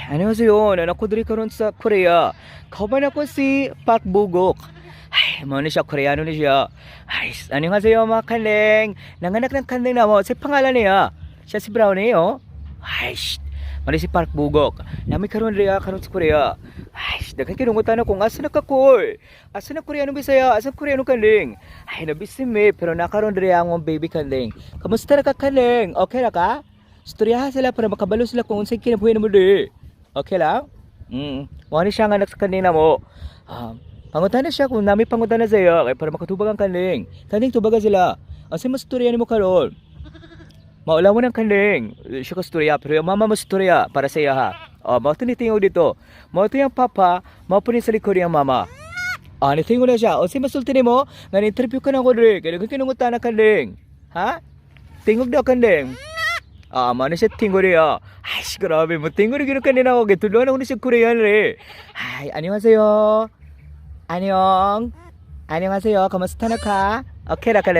안녕하세요. Naa ko diri karon sa Korea. Kauban ako si Park Bugok. Ay, mao ni siya, Koreano ni siya. Ay, 안녕하세요, mga kanding. Nanganak ng kanding namo. Sa pangalan niya. Siya si Brownie, oh. Ay, shh. Mao ni si Park Bugok. Naa mi karon diri karon sa Korea. Ay, daghan kay nangutana kung asa na ka koy. Asa na Koreano Bisaya? Asa Koreano kanding? Ay, nabisi mi pero naa karon diri ang baby kanding. Kamusta ra ka, kanding? Okay ra ka? Istoryaha sila para makabalo sila kung unsay kinabuhi namo diri. Okay lang? Mao ni siya nga anak sa kanding namo. Ah, pangutana siya kung naa mi pangutana sa iyo kay para makatubag ang kanding. Kanding, tubaga sila. Asa mas istorya nimo karon? Maulaw mo ng kanding. Siya ka storya, pero yung mama mo storya para sa iya ha. Oh, mao to ni tingog dito. Mao to yung papa, mao po ni sa likod yung mama. Ah, nitingog na siya. O si masulti nimo, nga interview ka na ko diri. Kaya kung kinungutana kanding. Ha? Tingog daw, kanding. Ah, mao na siya tingog niya. Ay, grabe mo. Tingog rin kanding ako. Gitudloan ako ni siya Korean rin. Ay, 안녕하세요. 안녕. 안녕하세요. Kamusta na ka? Okay ra ka?